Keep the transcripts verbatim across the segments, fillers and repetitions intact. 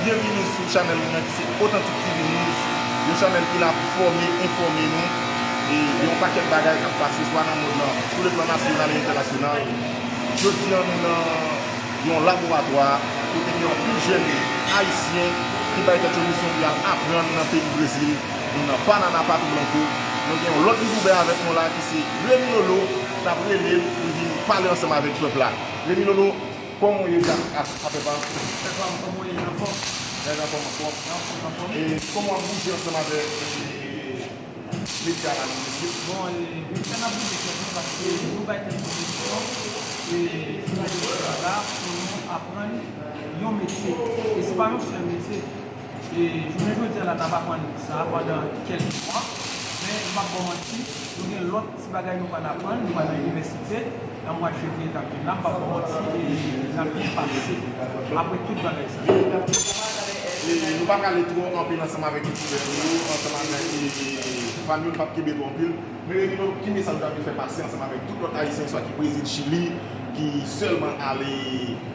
Byenvini sou chanèl nou an ki se Authentic T V News, yon chanèl ki la pou fòme, enfòme nou, e gen yon pakèt bagay k ap pase swa nan mond lan, sou le plan nasyonal e entènasyonal. Jodi a, nou nan yon laboratwa kote gen anpil jèn ayisyen ki bay tèt yo misyon pou y al aprann nan peyi Brezil, nou nan Panama, Pato Blanco. Nou gen yon lòt youtuber avèk nou la ki se Remy Lolo, n ap rele l pou l vin pale ansanm avèk pèp la. Remy Lolo, kòman w ye a, a, a pèp la? Pèp la, kòman w ye, anfòm? Trè anfòm, anfòm. Anfòm, anfòm. E kòman w ap bouje ansanm avèk, e, medya la nan Brezil? Bon, e, medya n ap bouje kèk jan paske nou bay tèt nou misyon, e, nou bay tèt nou la pou nou aprann yon metye. E se pa yon sèl metye. E jounen jodi a la, n ap aprann sa pandan kèk mwa, men m p ap ba w manti, nou gen lòt ti bagay nou pral aprann, nou pral nan inivèsite, nan mwa de fevriye k ap vin la, m p ap ba w manti, e n ap byen pase apre tout bagay sa yo. E nou pa prale twò anpil ansanm avèk youtubè nou yo, ansanm avèk, e, fan yo, nou p ap kenbe twò anpil. Men Remy Lolo, ki mesaj ou ta vle fè pase ansanm avèk tout lòt ayisyen, swa ki Brezil, Chili, ki sèlman ale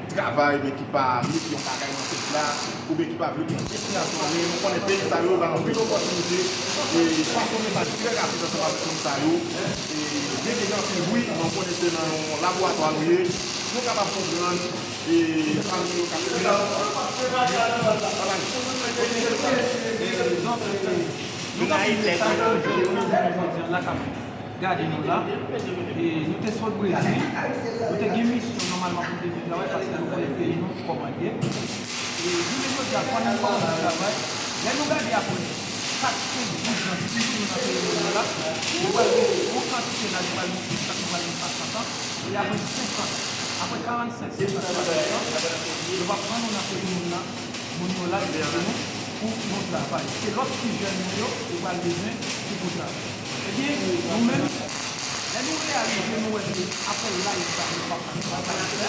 travay, men ki pa mete yon bagay nan tèt la, oubyen ki pa vle pran enspirasyon, men nou konnen peyi sa yo ba anpil opòtinite, e pase yon mesaj trè rapid ansanm avèk moun sa yo. E byen ke gen anpil bri, men nou konnen se nan yon laboratwa nou ye, nou kapab konprann, e fanmi yo k ap viv. Donk, e, nou t ap di mesaj pou jèn yo, jounen jodi a la k ap gade nou la. E nou te sot Brezil, nou te gen misyon nòmalman pou n te vin travay paske nou konnen peyi nou kòman l ye. E jounen jodi a, pandan nou pa konn travay, lè nou gade apre kat, senk, dis zan ki toujou nou nan peyi moun yo la, nou pral gen yon kantite laj, nou pral gen senk kat, nou pral gen swasant an, e apre senkant, apre karannsenk, senkant, swasant an, yo p ap pran nou nan peyi moun nan. Moun yo la, yo di nou pou nou travay. Se lòt ti jèn nou yo, yo pral bezwen ki pou travay. Ebyen, nou menm, lè nou reyalize, nou wè ke apre laj sa, nou pa, nou pa ka fè,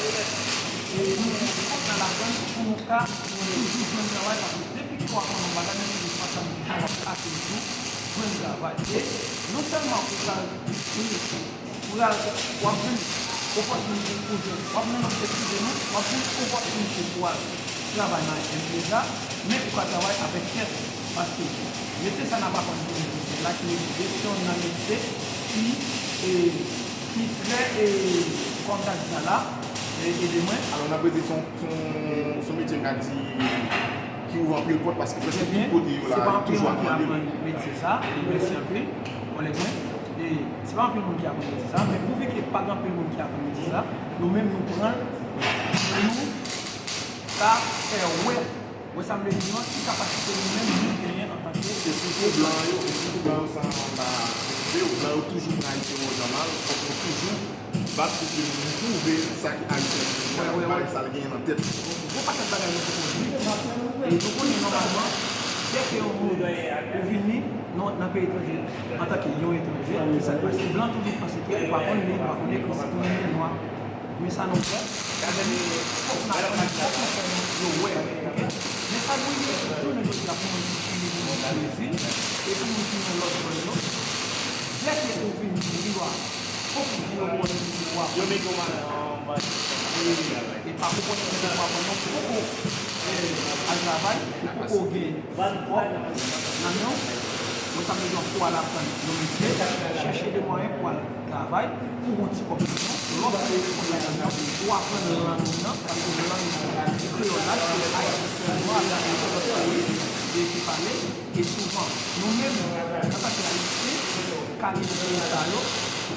e nou di fòk n al aprann pou nou ka toujou jwenn travay, paske depi ke w aprann yon bagay, menm si se pa sa w bezwen, w ap ka toujou jwenn travay. E non sèlman ou pral, ou pral, w ap jwenn opòtinite pou jwenn, w ap jwenn, eskize nou, w ap jwenn opòtinite pou al travay nan enpreza, men ou ka travay avèk tèt ou. Paske metye sa n ap aprann jounen jodi a la, ki rele jesyon nan metye, ki, e, ki trè, e, kòm ta di sa la, e, ede mwen. Alò, n ap rete se yon, se yon, se yon metye m ka di ki ouvè anpil pòt, paske prèske tout kote yo la, yo toujou ap mande l. Ebyen, se pa anpil moun ki aprann metye sa, e mèsi anpil, kòlèg mwen. E se pa anpil moun ki aprann metye sa, men pouvi ke pa gen anpil moun ki aprann metye sa, nou menm nou pran l pou nou ka fè wè, wè sa m vle di an, ki kapasite nou menm nou genyen antanke. E sitou blan yo, e sitou blan yo san pa okipe yo, blan yo toujou pran Ayiti yon nòmal, fòk nou toujou bat pou ke nou pwouve sa ki Ayisyen nou ye, bay sa l genyen nan tèt li. Gon pakèt bagay nou poko di, e nou konnen nòmalman, dèke yon moun ou vini nan, nan peyi etranje antanke yon etranje, se sa k pase. Blan toujou panse ke ou pa konn li, ou pa konn ekri, sitou nou menm nwa. Men sa nou fè, fòk n aprann, fòk nou fè yo wè, oke? Men sa nou ye, jounen jodi a pou moun ki vini Brezil, epi moun ki nan lòt bò yo, dèke ou vini, ou a, fòk ou di yo konnen ou a. Yo mikoman. E, e pa pou konnen ou a, non, poko, e, al travay, ou poko gen sipò nan men w, mwen sa vle di w ap pral aprann yon metye, chèche de mwayen pou al travay, pou gon ti kòb nan men w, lè w fè yon ti kòb la nan men w, ou aprann lang ou nan, paske lang kreyòl la, se ayisyen sèlman avèk lòt peyi ki pale, e souvan, nou menm, antanke ayisyen, k ale nan peyi sa yo,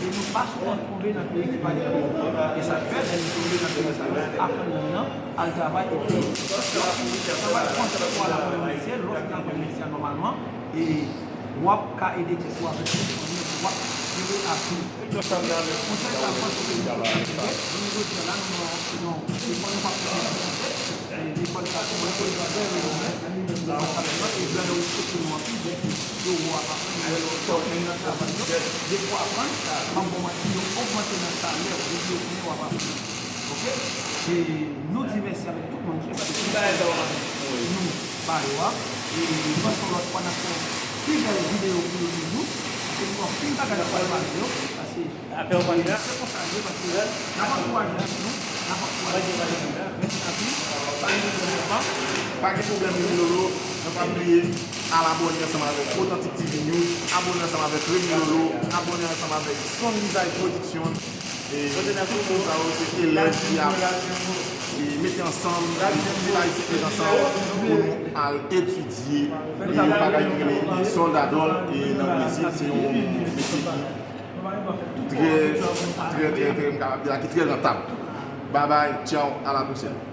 e nou pa souvan tonbe nan peyi ki pale kreyòl. E sa k fè, lè nou tonbe nan peyi sa yo, se aprann lang nan, al travay epi sa va pran tan pou al aprann metye, lè w fin aprann metye a nòmalman, e w ap ka ede tèt ou avèk tout fanmi w, w ap jere avi w. Konsèy sa, m panse ke nou tout ap tande. Jounen jodi a la, nou nan yon, nou nan yon, nou pa pran lekòl sa, se yon lekòl ki trè renome, e blan yo respekte nou anpil, donk yo wè w ap aprann, yo wè w ap fè nan travay yo, depi w aprann, m ap ba w manti, yo ogmante nan salè w, depi yo konnen w ap aprann. Oke? E nou di mèsi avèk tout moun ki pase sou nou ba yo a. E nou panse yon lòt fwa n ap fè pi bèl videyo pou yo toujou. Paske nou gen anpil bagay n ap pale yo. Paske se konsa l ye, paske n ap ankouraje nou, n ap ankouraje nou. Mèsi anpil. Salut, bonne fois. Pa gen pwoblèm, Remy Lolo. Nan pa bliye al abòne ansanm avèk Authentic T V News, abòne ansanm avèk Remy Lolo, abòne ansanm avèk Son Lizay Production. E tout moun sa yo se elèv ki ap e mete ansanm, e tout ayisyen mete ansanm pou nou al etidye e yon bagay ki rele Soldadol e nan Brezil. Se yon metye ki trè, trè, trè, trè, m kapab di la, ki trè rantab. Babay, tchaw, a la pwochèn.